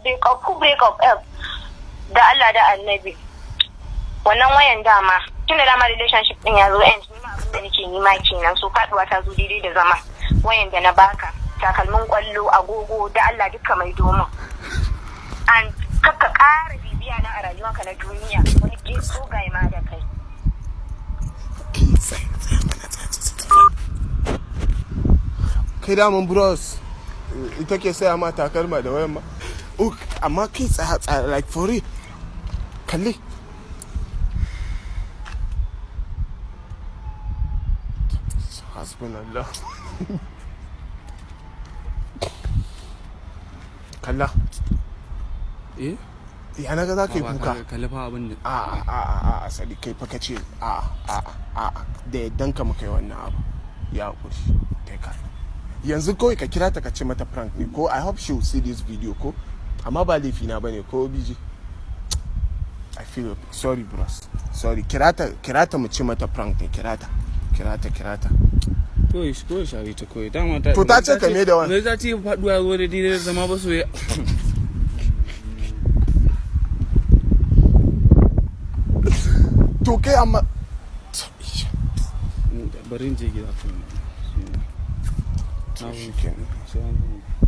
Break up, who break up up? Da Allah da Annabi. Wannan wayan dama, tun da dama relationship din ya zo end, ni ma abin da nake nima kenan, so faduwa ta zo daidai da zama. Wayan da na baka, takalmin kwallo, agogo, da Allah duka mai domin. And kakka ƙara bibiya na a rayuwanka na duniya, wani geso gai ma da kai. Kai, tsaya, tsaya mana, tsaya, tsaya, tsaya. Kai daman bros ita ke saya ma takalma da wayan ma. Oh, amma kai, tsaya, tsaya, like for real, kalli. Hasbunallah. Kalla. Eh. Ya na ga za ka yi Ba kuka? Kalli fa abin da A a a a, sadi kai fa kace a a a a, da yaddan ka muka yi wannan abu. Ya hakuri, kai ka yanzu kawai ka kira ta ka ce mata prank ne ko. I hope she will see this video ko, amma ba laifi na bane ko, BJ. I feel sorry, bros, sorry. Kira ta, kira ta, mu ce mata prank ne. Kira ta, kira ta, kira ta. Kawai shi kawai share ta kawai dama ta. To ta ce ka me da wani. Me za ta yi? Faduwa zo da daidai da zama ba so ya. To kai amma Bari in je gida kawai. To shikenan. Sai an jima.